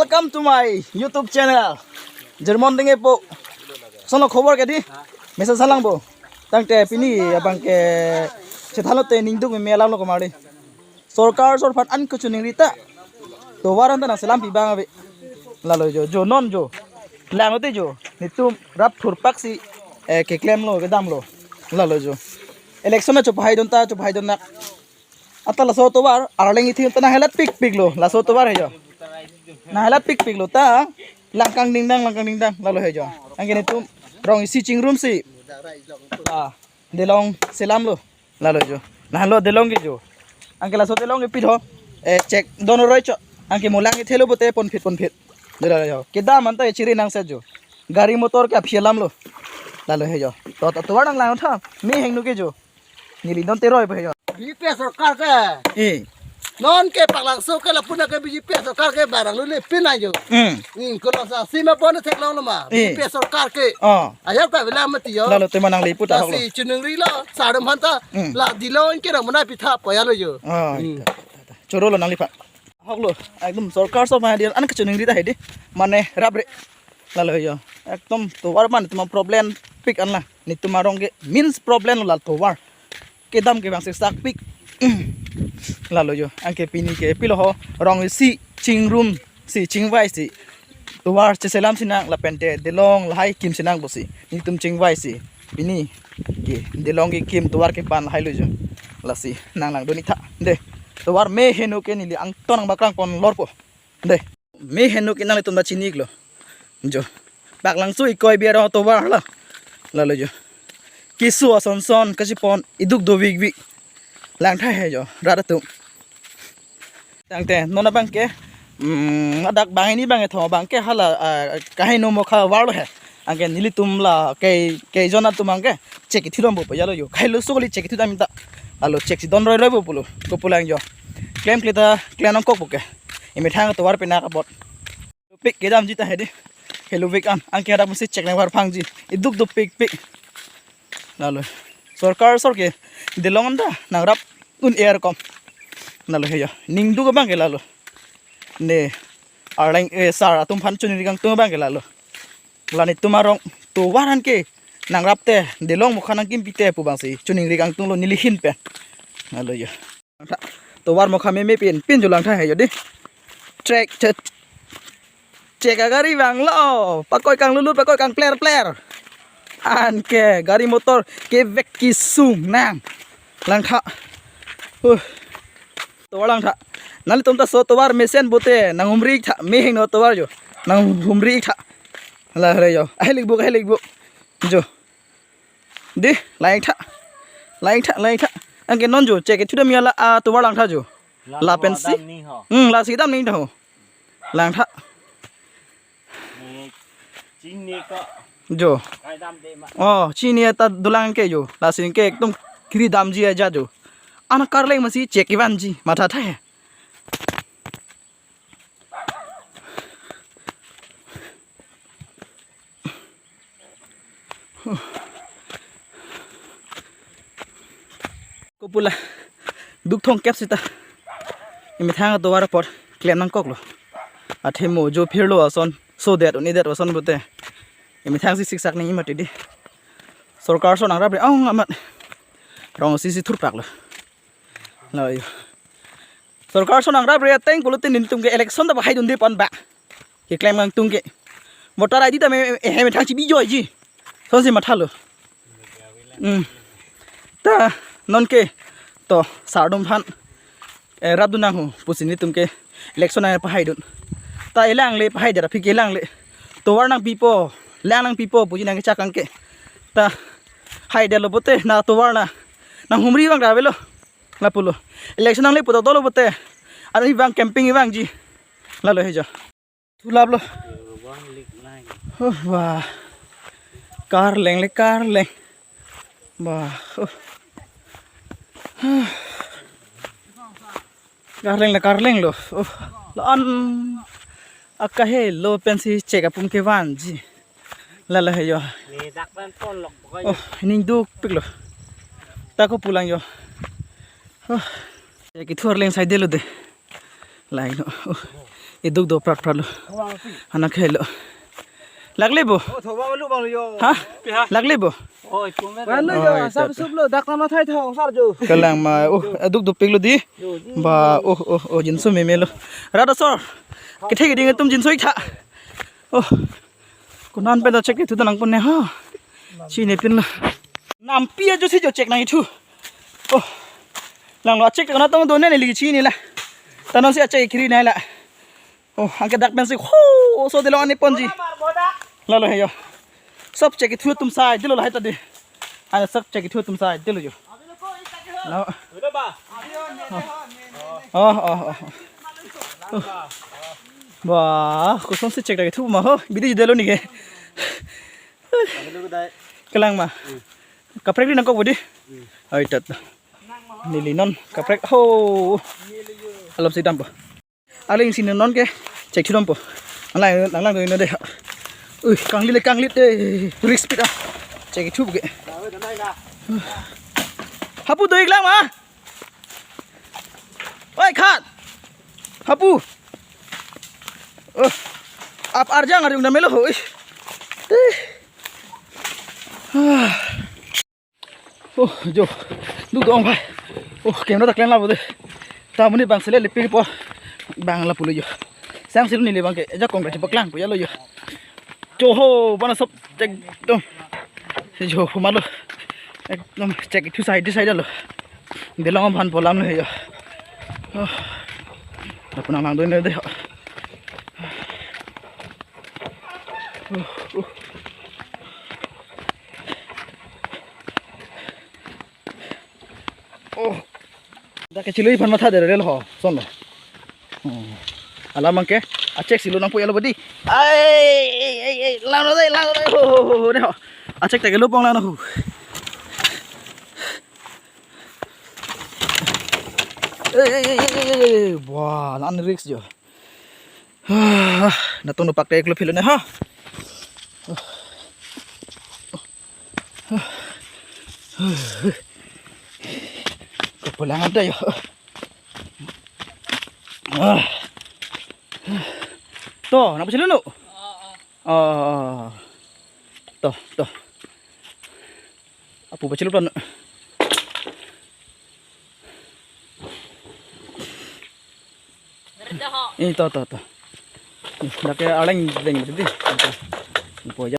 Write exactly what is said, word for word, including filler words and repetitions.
Come to my YouTube channel. Jirmon Dengkipu. Sono khobor ke di? Mesen salang bo. Tangte pini abang ke chethan lote ningduk meme alam lo kemari. Sorkar asor aphan an kachiningri ta. Tovar anta nangselam pi abang ave. Lalo jo, jo non jo. Lang lote jo. Netum rap thurpaksi, eh, keklemlo, kedamlo. Lalo jo. Election na chopahai dun ta, chopahai dun na. Anta laso tovar, Arleng ithi ta nanghelat pikpik lo, laso tovar he jo. Nanghelat pikpik lo ta, langkang dingdang, langkang dingdang, lalo he jo. Anke netum rong isi chingrumsi. Ah, Delong selamlo, lalo jo. Nanglo Delong ke jo. Anke laso Delong ke pit ho, eh, chek don roi cho. Anke molang ithelo pote ponphit ponphit. Lalo jo. Kedam anta chiri nangset jo. Gari motor ke aphi alam lo. Lalo he jo. To, to, tovar nanglang tha. Me hingno ke jo. Neli non teroi pa he jo. B J P sorkar ke. Eh. Non ke Paklangso ke lapu na ke B J P sorkar ke barang lu le pin ajo. Hmm. Hmm, kalau sa sima pon theklong lo ma. Eh. B J P sorkar ke. Oh. Ayak ta vela mati jo. Lalo tema nangli pu ta hok lo. Lasi chiningrilo, sar atum aphan ta. Hmm. La Delong ke rang mana pitha poya lo jo. Oh, Hmm. Ita, ita, ita. Choro lo nangliphan. Hok lo, ekdom sorkar asor aphan dia an kachiningri ta he di. Mane rabre. Lalo he jo. Ekdom tovar mane netum problem pik an la. Netum arong ke means problem lo la tovar. Kedam ke bang siksak pik. Lalo jo. Anke pini ke pilo ho. Rong isi chingrumsi, chingvaisi. Tovar cheselamsi nang lapente Delong lahai kimsi nang pusi. Netum chingvaisi. Pini ke Delong kekim tovar kepan lahai lo jo. Lasi nanglang dun-ik tha. De. Tovar me hingno ke neli angton nangpakrang pon lor po. De. Me hingno ke nanglitum ta chini-iklo. Jo. Paklangso ikoi biar tovar la. Lalo jo. Keso ason son kachipon iduk do vik vik. Lang tha he jo. Rat atum. Tangte non abang ke, mm, adak banghini abang ke tho abang ke hala, ah, kaheno mokha varlo he. Anke nelitum la ke, kejona atum abang ke chek kethudam bo pajalo jo. Kailo sukoli chek kethudam ta. Alo chek si don roi roi bo pulo. Kopulang jo. Klemkle ta klem nangkok bo ke. Emethang tovar pena kapot. Pik kedamji ta he di. Helo vik an. Anke adak masi chek nangvar phangji. Iduk do pikpik. Lalo. Sorkar asor ke Delong anta nangrap un-e kom. Lalo he jo. Ningduk abang ke lalo. Ne. Arleng, eh, sar atum aphan chiningri kangtung abang ke lalo. La netum arong tovar an ke nangrap te Delong mokha nangkim pite pu bangsi chiningri kangtung lo neli ahin pen. Lalo jo. Tovar mokha meme pin, pin jo lang tha he jo di. Trek, che-, chek agari vanglo, pakoi kanglulu, pakoi kangpler pler. Anke gari motor kevek kesung nang. Lang tha. Uh. Tovar lang tha. Nanglitum ta so tovar mesen pote nanghumri-ik tha, me hingno tovar jo. Nanghumri-ik tha. La he jo. Ahelik buk, ahelik buk. Jo. Di, lang-ik tha. Lang-ik tha, lang-ik tha. Anke non jo, chek kethudam ya la, ah, tovar lang tha jo. Lapen si. Dam ni ho. Hmm, lasi dam ni tha ho. Lang tha. Ni chini ko. Jo. Kai dam de ma. Oh, chini ta dolang ke jo. Lasi ke ekdom kiri damji aja jo. Ana karleng masi chek kevanji. Matha tha he. Kopu la duk thomkep sita. Emethang tovar apor klem nangkoklo. Athemo jo phirlo ason. So det un-edet ason pote. Emethang si siksak nangji mati di. Sorkar asor nangrapre ong amat. Rong isi si thurpaklo. Lalo jo. Sorkar asor nangrapre ateng pulote netum ke election ta bahai dunde pon ba. Keklem kangtung ke. Voter I D ta me, eh, emethang chibi joiji. Sonsi mathalo. Hmm. Ta non ke to sar atum aphan, eh, rap dun nang ho pusi netum ke election nangpahai dun. Ta elang le pahai dera aphi ke elang le. Tovar nangpipo, lang nangpipo puji nangkechak kang ke. Ta haidetlo pote na tovar na nanghumri abang ra avelo. Lapulo. Election nangle pu ta dolo pote. Arni abang camping abang ji. Lalo he jo. Thulaplo. Oh, wah. Karleng le karleng. Wah. Oh. Karleng le karleng lo. Oh. La-an akahelo pensi chek apum kevanji. Lalo he jo. Ni dak pen pon lok pokoi. Oh, ningdukpiklo. Ta kopulang jo. Oh. Chek kethur leng saidelo de. Laino. Oh. Eduk do prat prat lo. Anak helo. Lakle bo. Oh, thoba malu bang yo. Ha? Lakle bo. Oh, ikum. Bang lo yo, oi, sab tat. Sup lo, dak nama thai thong sar jo. Kalang ma, oh, eduk dopik lo di. Yo, yo. Ba, oh, oh, oh, jinso meme lo. Rada sor. Kethe keding atum jinso ik tha. Oh. Kunan pen ta check kethu ta nangpon ne ha. Chinine pin lo. Nampi ajo si jo check nangkethu. Oh. Lang lo check ta kona tong do ne ne ligi chinine la. Ta non si check kiri ne la. Oh, anke dak pensi ho, so delo ani ponji. Lalo he yo. Sab check kethu atum sai delo lahai ta di. Ana sab check kethu atum sai delo yo. Lo. Oh, oh, oh. Wah, kosonsi check ta kethu ma ho. Bidi delo ni ke. Kalang ma. Kaprek di nangkok budi. Oi, tat. Neli non kaprek ho. Alop si dampo. Aling sini non ke check thu dampo. Nanglang, nanglang do ino de. Ui, kanglit le kanglit de. Risk speed ah. Check thu ke. Hapu do ik lang ma. Oi, khat. Hapu. Oh. Ap arjang arjung damelo ho. Ih. Eh. Ah. Oh, jo. Duk dong bhai. Oh, camera ta klem la bo de. Ta muni bang sele lipi po. Bang lapu lo jo. Sang silo neli bang ke. Eja kong kachi paklang pu ya lo jo. Jo ho, bana sab ekdom. Jo ho malo. Ekdom check thu side side lo. Belong aphan polam lo jo. Oh. Lapu nanglang do ne de. Oh, oh. Oh. Dak kechilui aphan matha de rel ho, son lo. Oh. Alam abang ke, a check silo nangpo ya lo bodi. Ai, ai, ai, ai, lang lo dei, lang lo dei. Ho, ho, ho, ho, de ho. A check ta kelo pong lang ho. Ei, ei, ei, ei, ei, ei. Wah, lan risk jo. Ah, natong nopak tek lo philo ne ha. Kapulang ada yo. Ah. To, nang pachelo no? Oh. To, to. Apu pachelo plan. Eh, to, to, to. Dak ke arleng deng berarti. Ipo aja.